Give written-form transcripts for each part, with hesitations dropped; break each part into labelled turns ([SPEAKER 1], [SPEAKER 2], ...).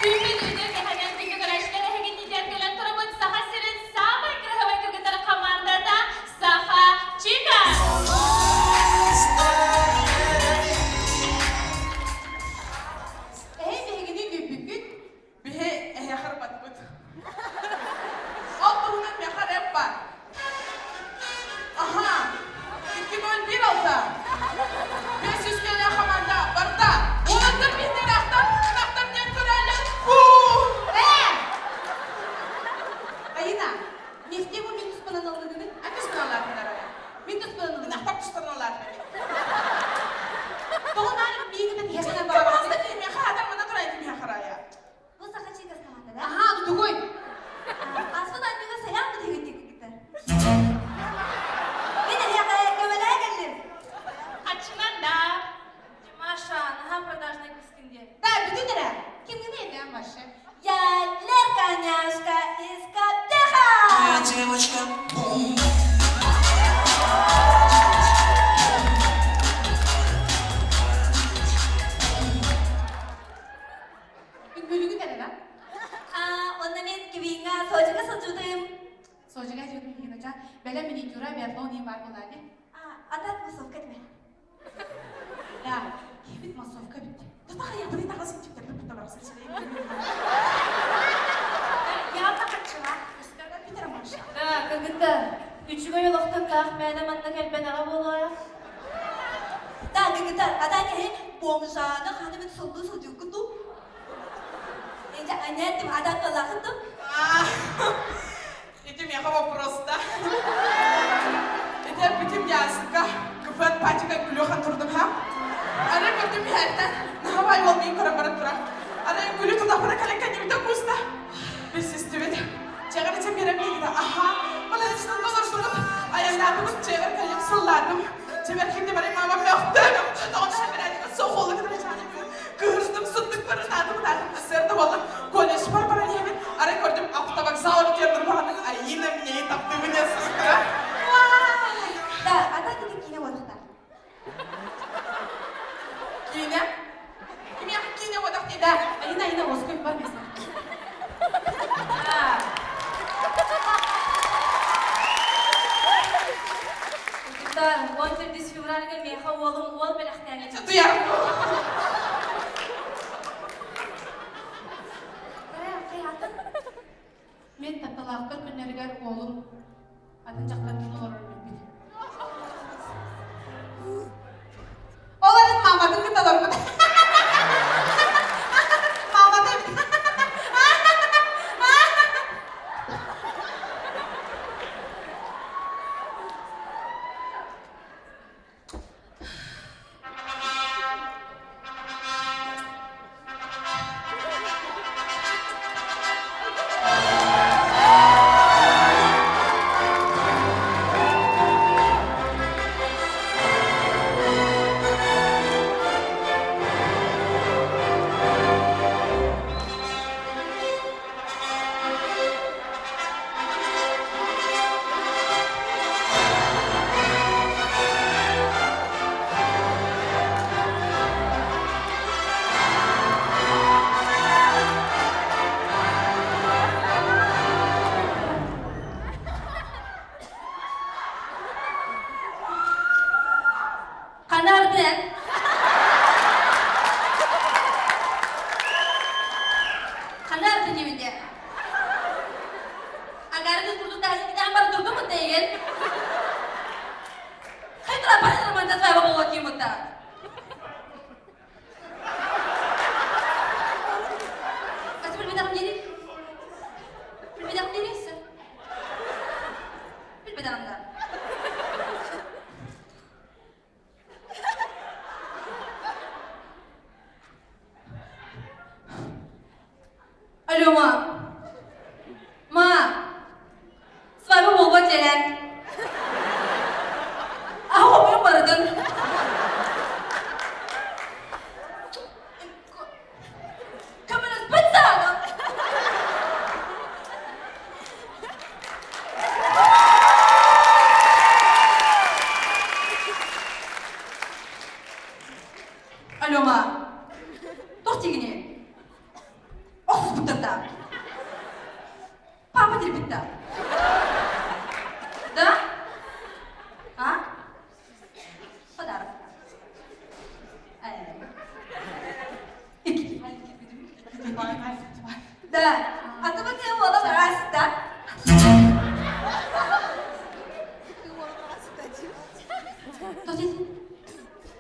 [SPEAKER 1] Күүпүт үтүө кэһэнэн күндү көрөөччүлэр эһигинниитигэр кэлэн турабыт Саха сирин саамай кыраһабай кыргыттар хамаандата Саха Чика!
[SPEAKER 2] Эһи биһигини күүппүккүт?
[SPEAKER 3] Биһи эһиэхэ ырбатыбыт. Ол туһунан миэхэ рэп баар. Аха, 2.16. 500 кэлэ хамаанда барда. Уолаттар биһиги ахтар, ынахтар диэн көрөллөр. Фу!
[SPEAKER 2] Ээ! Айына, нефте бу мин туспанан аллыгыны?
[SPEAKER 3] Эн туспанан алаатыннар эрэ.
[SPEAKER 2] Мин туспанан аллыгын.
[SPEAKER 3] Ынахтар тустарынан алаатыннар.
[SPEAKER 2] Тоҕо наар миигин тиһэхинэн барабын?
[SPEAKER 3] Пожалуйста, миэхэ хатан мана турай миэхэ харая.
[SPEAKER 4] Бу саха чикас команда, да?
[SPEAKER 2] Аха, ну тугуй?
[SPEAKER 4] Аспыт анньыга саян бутыгыт кыттар. Мен эһиэхэ көмөлөһө кэллим.
[SPEAKER 1] Хачынан да.
[SPEAKER 5] Маша, наһаа продажный кыскын диэн.
[SPEAKER 2] Да, бүтүн эрэ. Кимгини этэн вообще?
[SPEAKER 4] Я Лерка няшка из Каптеха!
[SPEAKER 6] Девочка, бум.
[SPEAKER 2] Үҥкүүлүгүт эрэ да?
[SPEAKER 4] Онно мин кибиҥҥэ содьуга сылдьыбытым.
[SPEAKER 2] Содьуга сылдьыбытым киһи бэлэм миниатюра биатлон иһин баар буолаа дии.
[SPEAKER 4] Атак массовка этме.
[SPEAKER 2] Да, киһибит массовка бүттэ.
[SPEAKER 3] Тута хайабыный таҕас инчиктэрбит бутта барахсан силей.
[SPEAKER 5] Явно хаччылаах.
[SPEAKER 3] Бүтэр Маша.
[SPEAKER 5] Да, кыргыттар, үчүгэй олохтон таах мээнэ манна кэлбэнэҕэ буолуо.
[SPEAKER 4] Да, кыргыттар, ата киһи бомжаны ханы мин сыллыы сылдьыбыккын дуу? Инча анньааттым атаан баллаахын дуу?
[SPEAKER 3] Ити миэхэ вопрос да. Ити эппитим Ясыка, КФН патика күлүөхэн турдум ха. Ары көрдүм иһэртэн, наһабай уол миин көрөн баран турар. Ары күлү тутахпына кэлэн кэннибитэ кууста. Билсистибит. Чэҕэр ичэн биэрэн биэрдэ. Аха, маладьыстан олорсубут. Айаннаатыбыт, чэҕэр кэлим сыллаатым. Чэбэр кэнни барай мама мөхтө, мөхтө, тоҕо шамираатыга сохолу кытары чааны кыһырдым, сыттык барытаатым, таатым, сырды боллум. Колледжпар баран иһэбин, арай көрдүм автовокзал диэн турбаҕынан Айина мне таптыыбын диэн сыстыра.
[SPEAKER 4] Да, ата кини киинэ буолахтар.
[SPEAKER 3] Киинэ? Кимиэхэ киинэ буолах дии?
[SPEAKER 2] Да, Айина, Айина, оской бар место.
[SPEAKER 5] Кыргыттар, 14 февральга миэхэ уолум уол бэлэхтээн
[SPEAKER 3] Туйар.
[SPEAKER 2] Мен тапталаахтар күннэригэр уолум атын дьахтардыын олорор билбит. Ол эрэн мааматын кытта олорбут. Маамата эбит.
[SPEAKER 5] Ханардын. Ханардын диэбитэ. Агаргы курдук таһын бар турдум тэйген. Хайтра баран твоего болотимута. Kasi bilmeden gelin. Bilmeden gelirse. Bilmeden de. Алло, ма. Ма. Свадьба буолбат дьэлэн. Аһа оппун барытын. Көмөлөспөт саҕана. Алло, ма. Туох тигини?
[SPEAKER 4] Куппуттар да. Папа терпит да. Да? А? Подарок. Да, а то вот я уола бараста.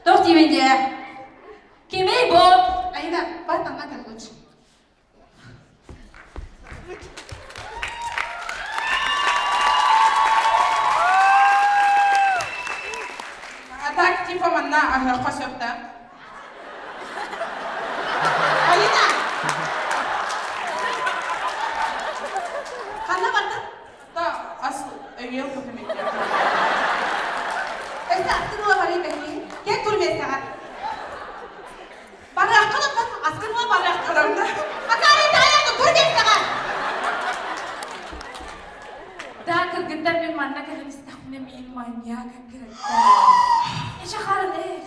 [SPEAKER 2] Тоқ деймін де.
[SPEAKER 1] Кимий бу?
[SPEAKER 2] Айна, бар таңға кел лучше.
[SPEAKER 3] А так, типа, манна аһыахха сөп да.
[SPEAKER 2] Алина! Ханна бардын?
[SPEAKER 3] Да, ас өйел көтөмөттө.
[SPEAKER 2] Өссө аттын ыла барыйм эки. Кел тур миэстэҕэ. Барыаххын оттон аскын ыла барыаххын.
[SPEAKER 3] Барамда.
[SPEAKER 2] Акаары таайаҕын тур миэстэҕэ.
[SPEAKER 1] Да, кыргыттар мин манна кэлэн истэхпинэ миин маньяк кирэттэ. Эчи харын ээ.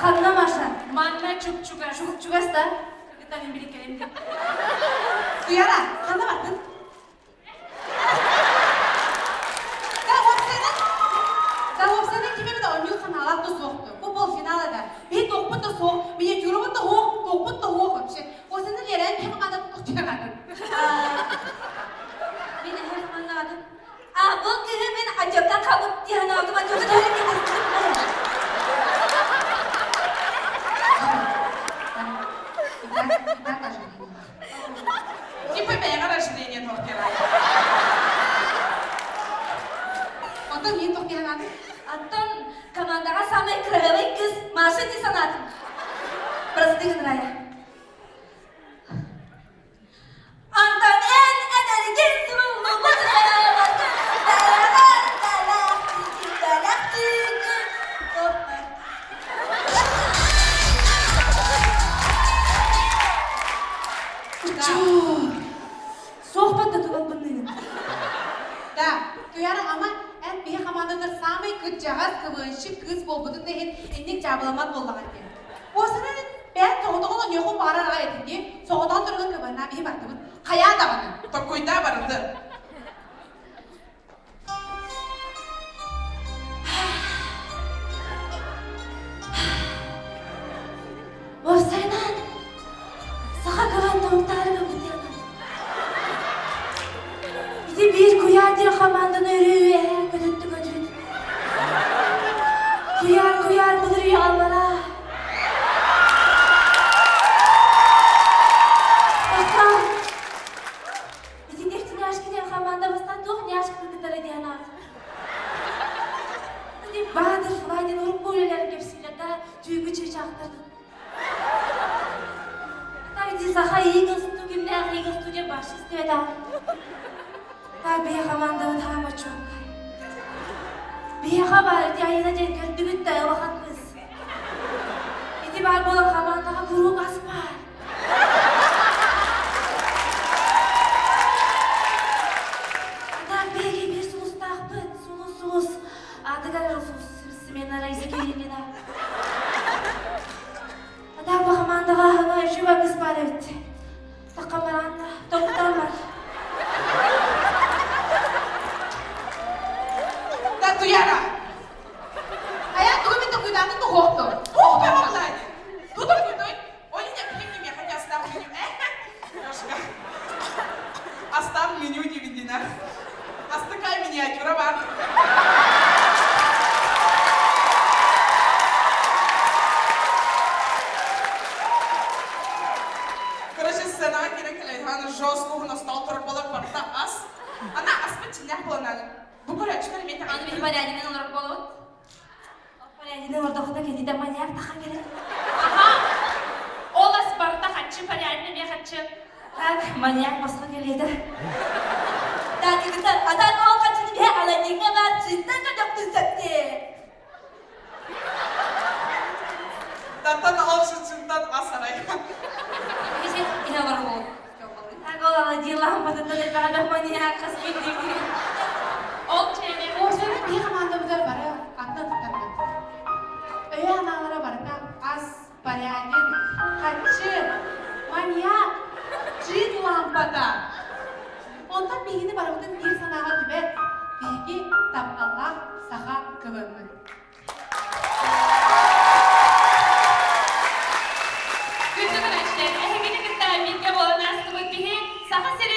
[SPEAKER 5] Ханна Маша?
[SPEAKER 1] Манна чуп-чугас.
[SPEAKER 5] Чугас да?
[SPEAKER 1] Кыргыттар мин били кэлэн диэн.
[SPEAKER 2] Туяра, ханна бардын? Да, уопсайынан, да, уопсайынан ким эмит оонньуур санаалаах да суохту. Бу полфинал да. Биһи туохпут да суох, миниатюрабыт да суох, туохпут да суох вообще. Уопсайынан Лерэн ким ханна тохтуйаҕатын.
[SPEAKER 4] Мин эһэр маннаҕатын. А бұл киһи мин адьаптан хабыт диһанаатым адьаптан төһө
[SPEAKER 3] Типа бэйэҕэр ожидание туох
[SPEAKER 2] Онтон мин туох диһанаатым?
[SPEAKER 4] Аттан командаға самый красивый кыз Маша дии санаатым. Просты гынрая. Антон эн энергин суруллубут
[SPEAKER 5] Суохпат да тулаппынныгын.
[SPEAKER 2] Да, Туяра ама эн биһи хамаандатар самый кырдьаҕас кыбыанчык кыыс буолбутун да иһин инник дьаабыламат буоллаҕын диэн. Уосанан бэйэн соҕотоҕун оньуохун баҕарар аҕай этин дии, соҕотоҕун тургун кыбыаннаа биһи бардыбыт. Хайаа даҕаны.
[SPEAKER 3] Токкуйдаа барды.
[SPEAKER 5] Уопсайынан, саха кыһан тоҥтаарыга бутыанан. Ити биир куйаар диэн хамаанданы өрүү үөһэ көтүттү көтүт. Куйаар куйаар былыр үйэ аллара. Оттон ити нефтяшки диэн хамаанда бастаан туох няшка кытары диэн аат. Ити Баатыр диэн урукку үлэлэрин кэпсииллэр да түүҥҥү чыычаахтар. Так ити Саха Eagles кимнээх Eagles диэн башы истибэтэ. Та биһи хамаандабыт хаама чуоккай. Биһиэхэ баар ити Айына диэн көрдүгүт да улахан кыыс. Ити баар буолан хамаандаҕа куруук ас баар. Так биһиги биир сулустаахпыт, сулус сулус. Аатыгар сулус смена Раиса Кириллина. Так бу хамаандаҕа хаҥа үчүгэй кыыс баар эбит. Такка бараанна, топтоон бар.
[SPEAKER 3] Да, Туяра.
[SPEAKER 2] Хайа, тугу мин токуйдаатын туһуохту.
[SPEAKER 3] Ух, бэҕэлээ. Ту токуйдуй. Оля, не мне, хотя оставь меню. Лешка. Оставь меню не видина. Астыкай миниатюра бар. Короче, сценаҕа киирэн кэлэн жестко на стол турар буолар барыта ас. Ана аспыт чиннэх буолан бу көрөөччүлэр эмиэ
[SPEAKER 5] Аны биһи порядинен олорор буолабыт. Порядинен олордоххуна кэнниттэн маньяк тахан кэлэр.
[SPEAKER 1] Аха. Ол ас барыта хаччы, порядина эмиэ хаччы.
[SPEAKER 5] Так, маньяк босхо кэлиэтэ.
[SPEAKER 4] Так, кыргыттар, атан ол хаччыны биһи Аладдиҥҥа баар чынтан көтөхтүн сөптү.
[SPEAKER 3] Таттан ол шынтан ас арай.
[SPEAKER 5] Биһи иһэ олорор буолабыт. Так, ол Аладдин лампатыттан элбэҕэ маньяк хас биирдии.
[SPEAKER 1] Ол чээнэ.
[SPEAKER 2] Уопсайынан биһи хамаандабытыгар бары аттан туттарбыт. Өйө анаалара барыта. Порядин, хаччы, маньяк, джин лампата. Онтон биһигини барыбытын биир санааҕа түмэр, биһиги тапталлаах саха КВН-мыт.
[SPEAKER 1] Күндү көрөөччүлэр, эһигини кытта бииргэ буолан аастыбыт биһи Саха сирин.